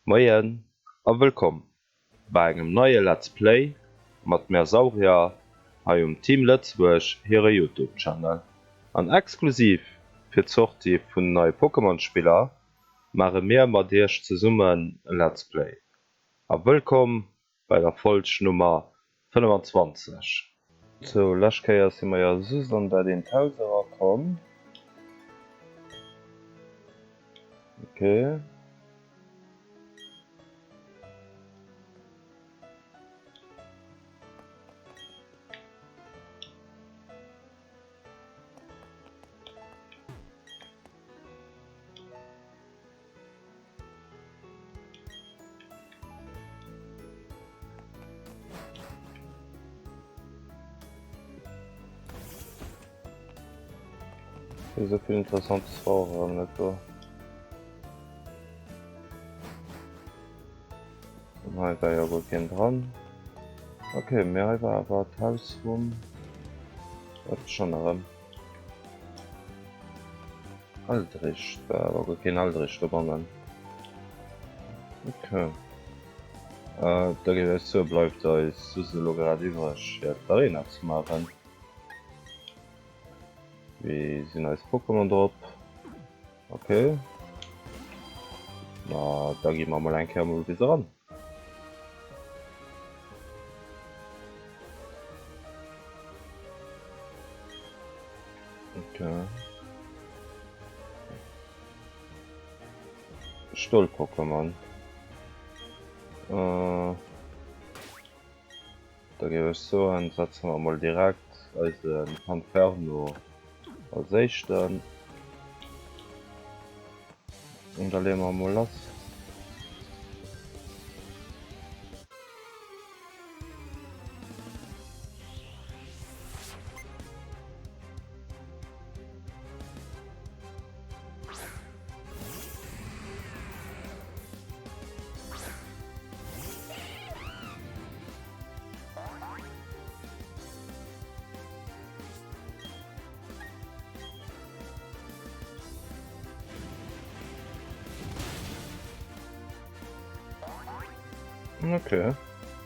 Moien a wëllkomm bei engem neie Let's Play mat mär Saurier hei um Team Lëtzebuerg hire Youtube Channel. An exklusiv fir d'Sortie vun den neie Pokémon Spiller maache mir mat iech zesummen e Let's Play. A wëllkomm bei der Folg Nummer 25. Sou, lescht Kéier si mer jo just an dat eent Haus erakomm. Okay. Esou vill Interessantes war och erëm net do. An hei war jo guer keen dran. Okay, mee hei war awer d'Haus vum... Wat schonn erëm? Aldrich, war awer guer keen Aldrich dobannen. Okay. Äh, da géif ech soe bleift eis just elo grad iwwreg fir d'Arena ze maachen. Wéi sinn eis Pokémon drop? Okay. Ma da gi mer mol eng Kéier mol bis eran. Okay. Stol-Pokémon. Äh, da géif ech soen, setze mer mol direkt eise Panferno als éischten. An da leeë mer mol lass. Okay,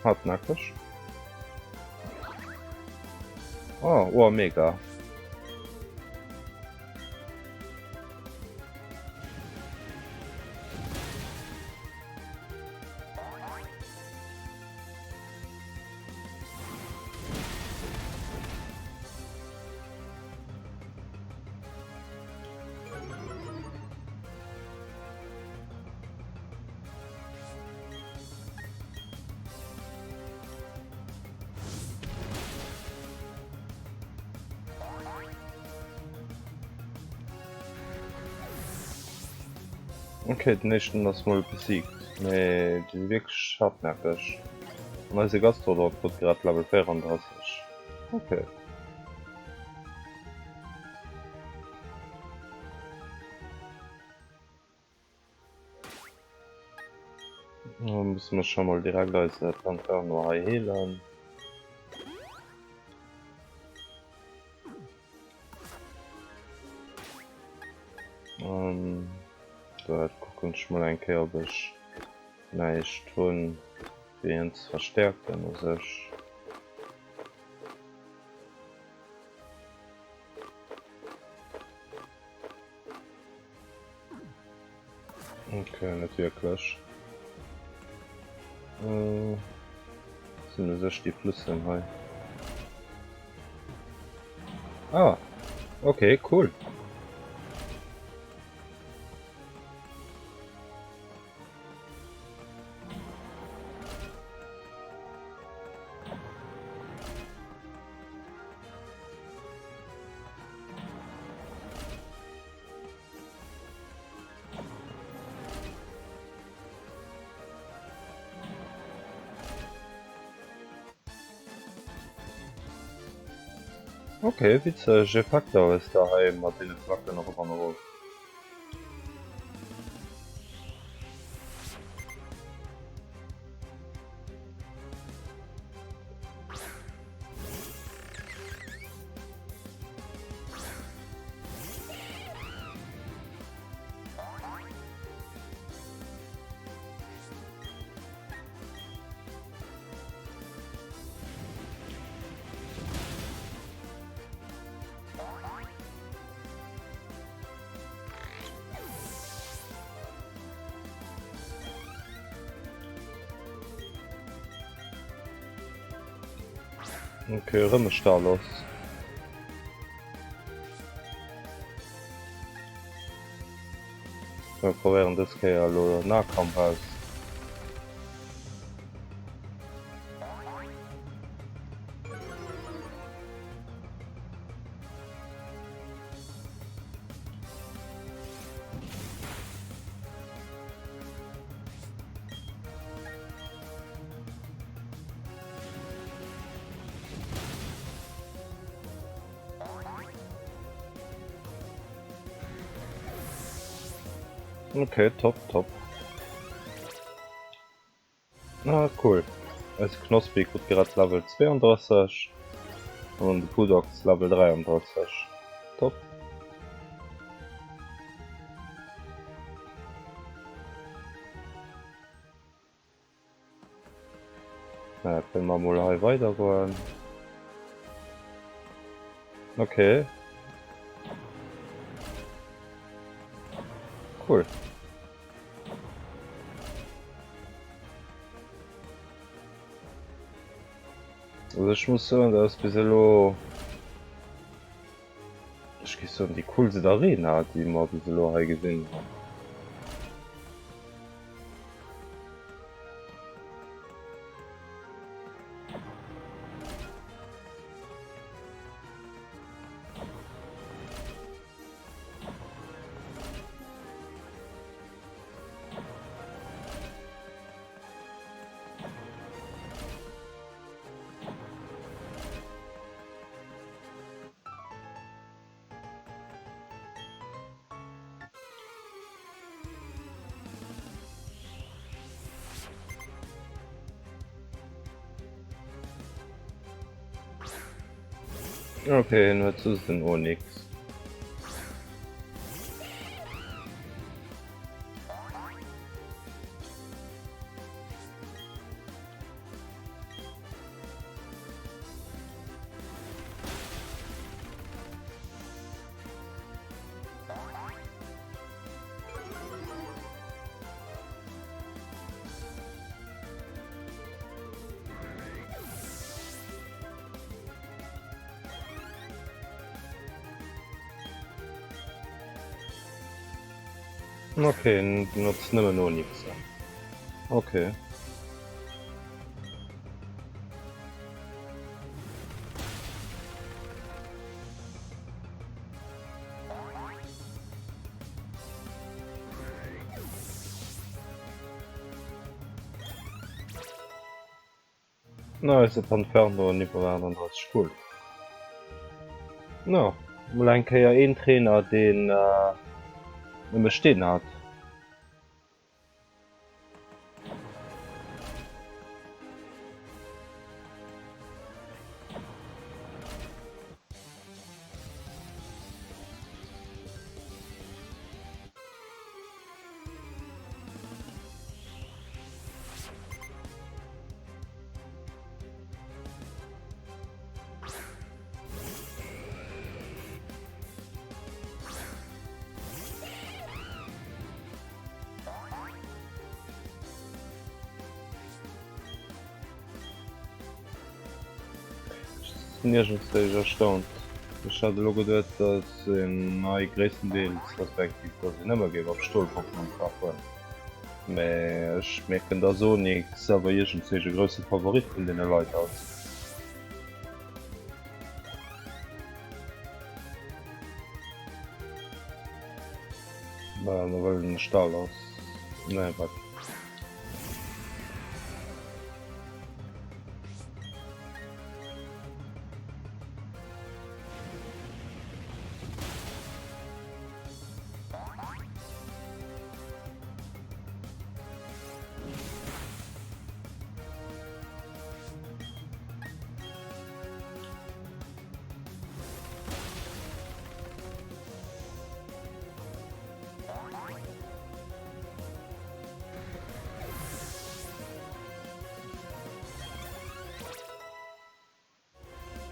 hartnäckig. Oh, oh, mega. Okay, den éischten ass mol besiegt, mee déi si wierklech hartnäckeg. An eise Gastrodon krut grad Level 34. Okay. Da musse mer scho mol direkt eise Panferno hei heelen. An da kucken ech mol eng Kéier ob ech näischt hunn fir hien ze verstäerken u sech. Okay, net wierklech. Äh, sinn u sech déi Flüssen hei. Ah, okay, cool. Ok, witzeg Effekter hues de hei mat deene Placken erop an erof. Ok, erëm e Stalos. Mir probéieren dës Kéier elo Nahkampf aus. Okay, top, top. Ah, cool. Eise Knospi krut grad Level 32 an de Pudox Level 33. Top. Na, kënne mer mol hei weider goen. Okay. Cool. Also ech muss soen, dat ass bis elo, ech géif soen, déi coolst Arena, déi mer bis elo hei gesinn hunn. Okay, hien huet just den Onix. Ok, en benotzt nëmmen Onixen. Ok. Na, eise Panferno Niveau 38, cool. No, mol eng Kéier een Trainer, deen nëmme Steen hat. Ech sinn iergendswéi erstaunt. Ech hat elo geduet, dass een hei gréisstendeels, respektiv dass een ëmmer géif op Stol-Pokémon kafen. Mä ech mierken, dass Onix awer iergendswéi e grousse Favorit vun deene Leit ass. Mä well en Stall ass. Nee, wat?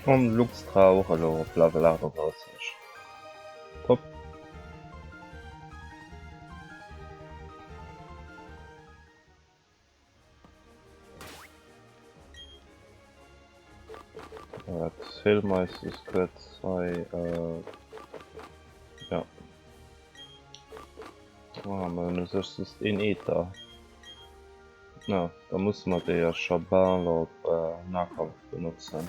An Luxtra och elo op Level 38. Top. Erziel mer eis just kuerz hei. Jo. Ah, mer hunn u sech just een Ether. Jo, da musse mer déi jo scho bal op Nahkampf benotzen.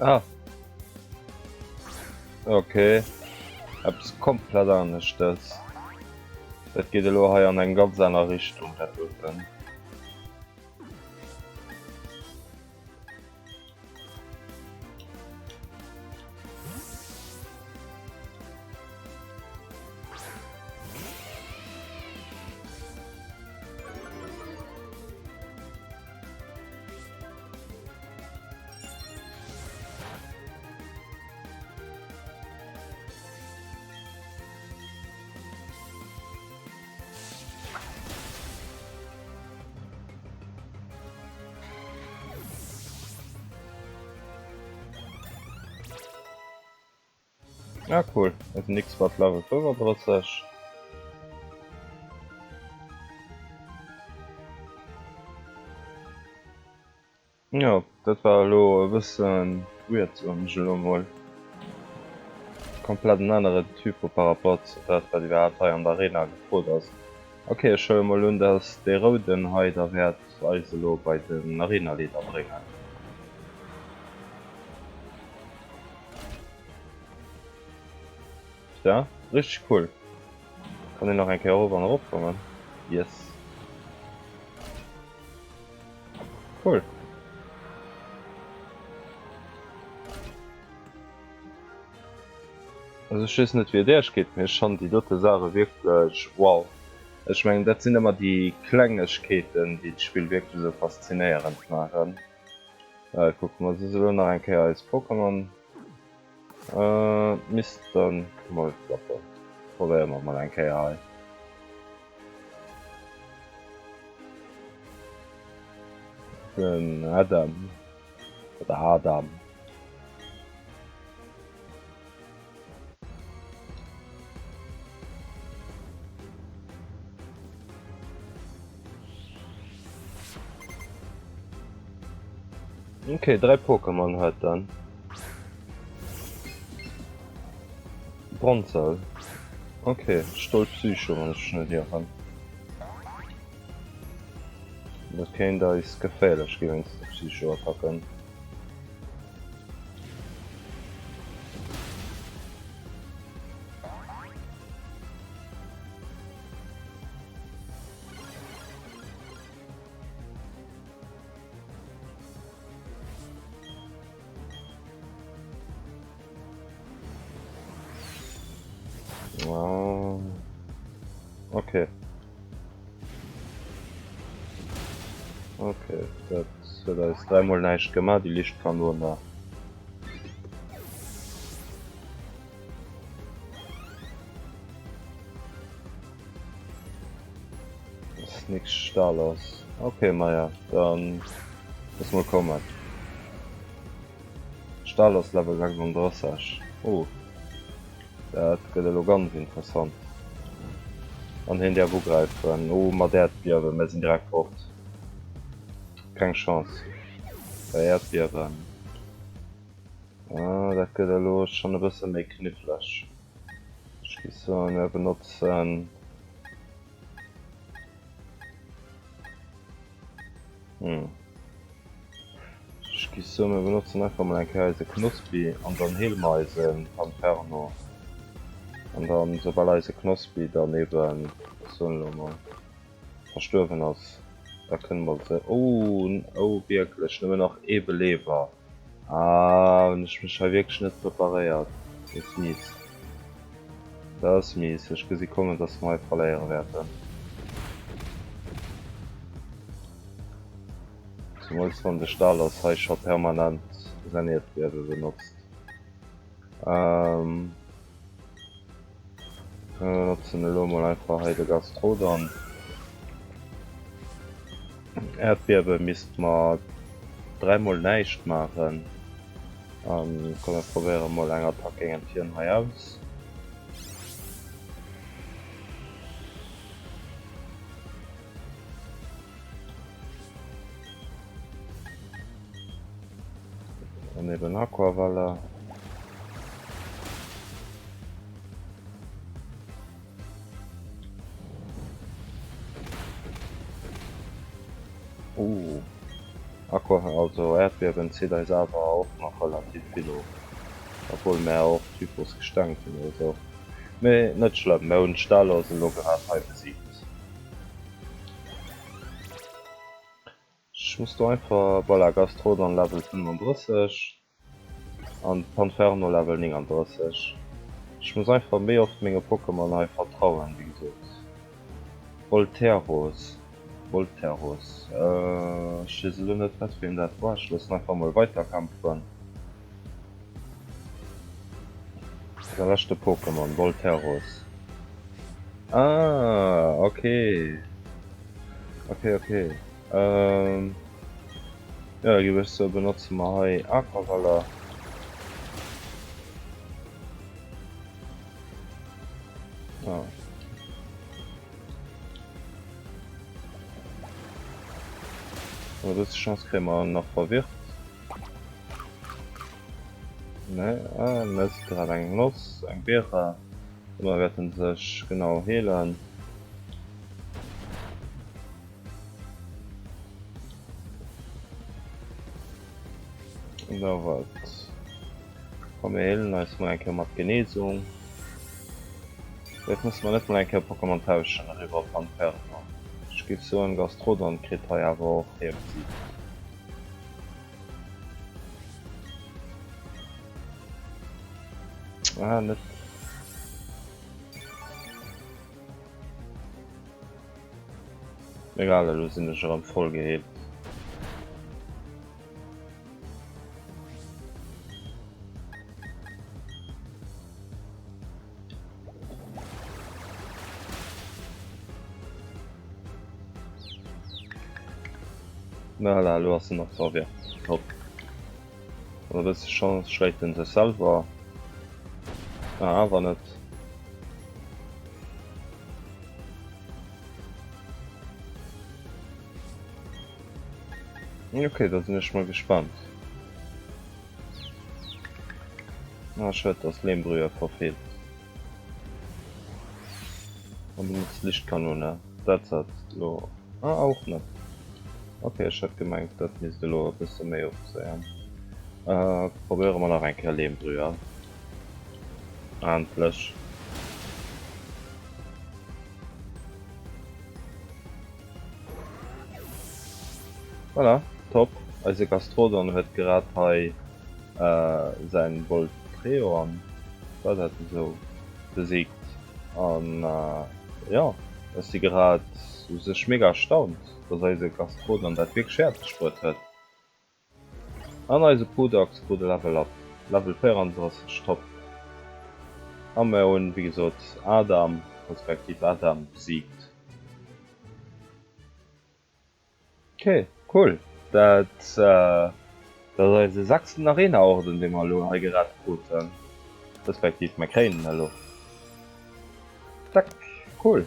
Ah. Okay. Eppes komplett aneschtes. Dat geet elo hei an eng ganz aner Richtung, dat doten. Ah cool, also nix wat Level 35. Jo, dat war elo e bëssen weird soen ech elo mol. Komplett en anere Typo par rapport zu dat wat iwwerhaapt hei an der Arena gefrot ass. Ok, ech huele mol un dass dee rouden hei da wäert eis elo bei den Arenaleader bréngen. Putain, richteg cool. Kann een nach eng Kéier erop an erop kommen? Yes. Cool. Also ech weess net wéi et iech geet, mee ech fannen déi dote Saache wierklech wow. Ech mengen dat sinn ëmmer déi Klengegkeeten déi d'Spill wierklech esou faszinéierend maachen. Kucke mer soss elo nach eng Kéier eis Pokémon. Misst dann mol klappen. Probéiere mer mol eng Kéier hei. Den Adam oder Adam. Okay, 3 Pokémon huet en. Bronzel. Okay, Stol Psycho, wann ech mech net ieren. Dat kéint eis geféierlech gi wéinst de Psycho-Attacken. Ah. Okay. Okay, dat huet eis dräimol näischt gemaach, déi Lichtkanone. Ass nix Stalos. Okay, maja, dann lass mol kommen. Stalos Level 36. Oh. Dat gëtt elo ganz interessant. An hien däerf ugräifen. Oh, mat Äerdbiewen, mir sinn direkt fort. Keng Chance. Bei Äerdbiewen. Ah, dat gëtt elo schonn e bësse méi kniffleg. Ech gi soen, mir benotzen. Hm. Ech gi soen, mir benotzen einfach mol eng Kéier eise Knospi an dann heele mer eise Panferno. An dann, soubal eise Knospi dann eben, ech soen elo mol, verstuerwen ass, da kënne mer se, oh, oh wierklech, nëmmen nach ee Beleber. Ah, hunn ech mech hei wierklech net preparéiert. Dat ass mies. Dat ass mies. Ech gesi kommen, dass mer hei verléiere wäerten. Zemools wann de Stalos hei scho permanent säin Äerdbiewe benotzt. Ähm, mir benotzen elo mol einfach hei de Gastrodon. Äerdbiewe misst mer dräimol näischt maachen. An komm mir probéiere mol eng Attack géint hien hei aus. An eben Aquavella. Uh. Aqua, also Äerdbiewen zitt eis awer och nach relativ vill of. Obwohl mär och Typhus gestengt hunn oder sou. Mee net schlëmm, mär hunn d'Stalos elo grad hei besiegt. Ech muss do einfach, voilà, Gastrodon Level 35 an Panferno Level 39. Ech muss einfach méi oft menge Pokémon hei vertrauen, wéi gesot. Volteros, Volteros, ech weess elo net wat fir een dat war, ech loossen einfach mol weiterkämpfen. Säi leschte Pokémon, Volteros. Ah, okay. Okay, okay. Ähm, ja, da gebe ich so, benutze mer hei Aquavella. Ah. Aber dës Chance kréie mer nach verwirrt. Ne, ah, nësst grad eng Noss, eng Beere. Domat wäert en sech genau heelen. Da wat. Komm mir heelen eis mol eng Kéier mat Genesung. Vläicht musse mer net mol eng Kéier Pokémon tauschen eriwwer op Panferno. Ech géif soen Gastrodon kritt hei awer och hie besiegt. Ah, net. Egal, elo sinn ech erëm voll geheelt. Voilà, elo ass en och verwirrt. Top. Mat e bësse Chance schléit en sech selwer. Ah, awer net. Okay, da sinn ech mol gespannt. Ah, schued, dass Lehmbrühe verfehlt. An benutzt Lichtkanone. Dat hat lo. Ah, och net. Okay, ech hat gemengt, dat misst elo e bësse méi ofzéien. Äh, probéiere mer nach eng Kéier Lehmbrühe. Endlech. Voilà, top. Eise Gastrodon huet grad hei äh, säin Voltreon, war dat esou, besiegt. An äh, jo, ech si grad u sech mega erstaunt, dass eise Gastrodon dat wierklech fäerdeg bruet huet. An eise Pudax krut e Level up, Level 34, top. A mer hunn, wéi gesot, Adam, respektiv Adam besiegt. Ok, cool. Dat ass eise sechsten Arena-Orden, dee mer elo hei gerett kruten. Respektiv mer kréien en elo. Zack, cool.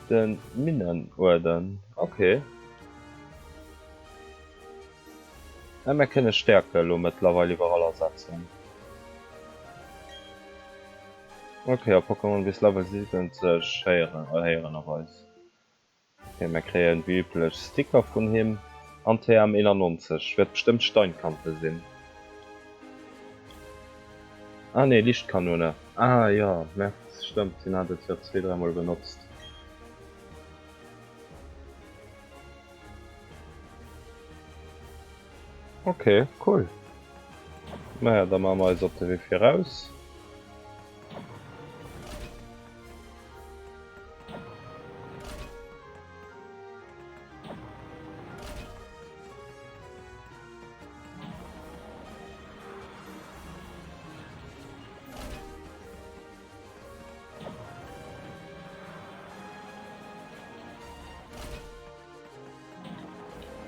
De Minnenuerden, ok. A mer kënne Stärke elo mëttlerweil iwwerall asetzen. Ok, a Pokémon bis Level 70 héieren héieren op eis. Ok, mir kréien wéi üblech Sticker vun him an TM 91 wäert bestëmmt Steinkante sinn. Ah nee, Lichtkanone. Ah jo, Merd, stëmmt, hien hat et jo zwee, dräimol benotzt. Ok, cool. Naja, da maache mer eis op de Wee fir raus.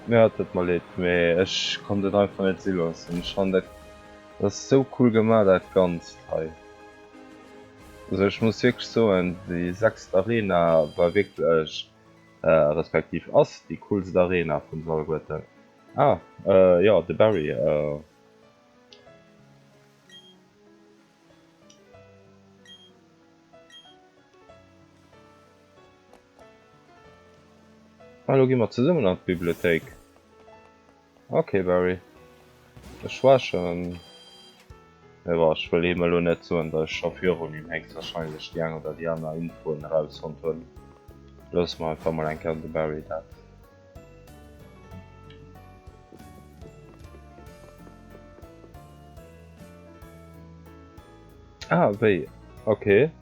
Jo, et huet mer leed, mee ech konnt et einfach net si loossen. Ech fannen dat ass sou cool gemaach dat ganzt hei. Also ech muss wierklech soen, déi sechst Arena war wierklech, respektiv ass déi coolst Arena vun se alleguerten. Ah jo, de Barry. Ah, lo gi mer zesummen an d'Bibliothéik. Ok, Barry. Ech war schonn. Mee bon, ech wëll him elo net soen, datt ech scho virun him héchstwahrscheinlech déi eng oder déi aner Infoen erausfonnt hunn. Loosse mer einfach mol eng Kéier de Barry dat. Ah, wéi? Ok.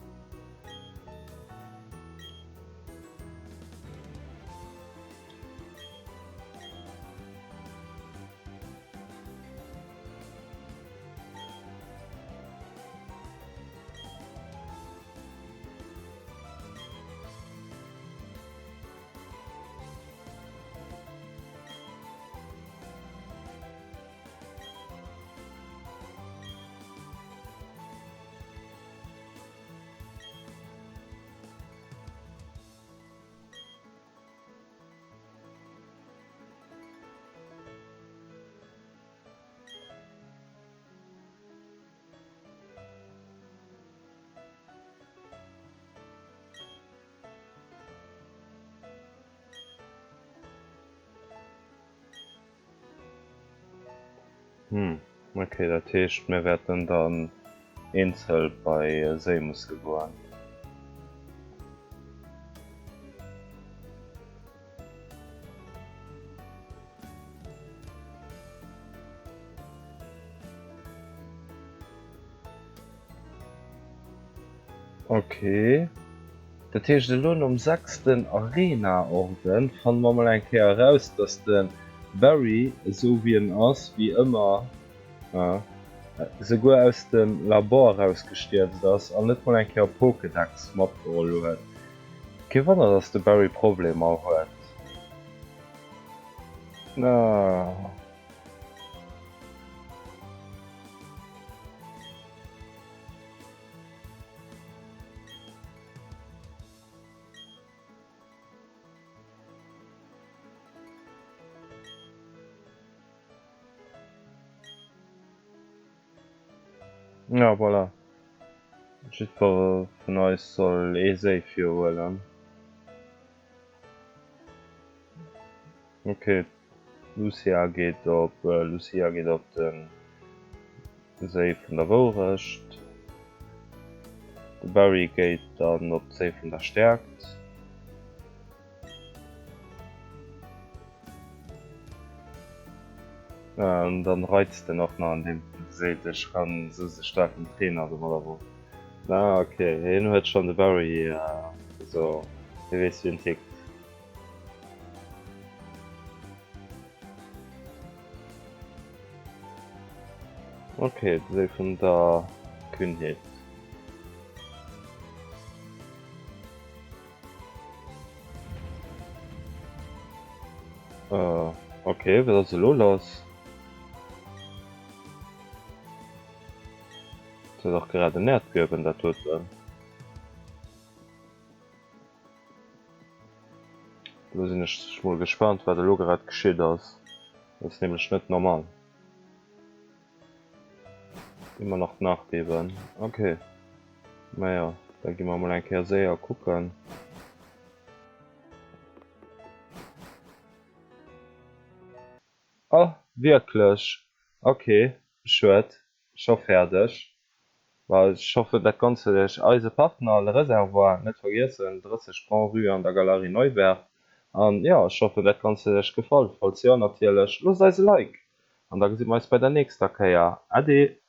Hm, ok, dat heescht mir wäerten dann eenzel bei séi musse goen. Ok, dat heescht elo nom sechsten Arena-Orden fanne mer mol eng Kéier eraus, dass de Barry, esou wéi en ass, wéi ëmmer, esouguer aus dem Labor erausgestierzt ass an net mol eng Kéier Pokédex matgeholl huet. Kee Wonner, dass de Barry Problemer huet. Ja, voilà. Jiddwer vun eis soll ee Séi virhuelen. Ok, d'Lucia geet op, Lucia geet op de Séi vun der Wourecht. De Barry geet dann op d'Séi vun der Stäerkt. An dann reizt en och nach an deem seet ech kann esou se staarken Trainer domadder wor. Ah ok, hien huet schonn de Barry, also hie weess wéi en tickt. Ok, de Séi vun der Kühnheet. Ok, wat ass elo lass? Dat war dach grad en Äerdbiewen, dat doten. Elo sinn ech mol gespaant, wat elo grad geschitt ass. Dat ass nämlech net normal. Immer nach d'Nachbeben. Ok. Naja, da gi mer mol eng Kéier séier kucken. Oh, wierklech? Ok, schued. Scho fäerdeg. Ma ech hoffen dat Ganzt huet iech eise Partner Le Réservoir net vergiessen, 30 Grand Rue an der Galerie Neuberg. An jo, ech hoffen dat Ganzt huet iech gefall. Falls jo natierlech, loosst eis e Like an da gesi mer eis bei der nächster Kéier. Ade!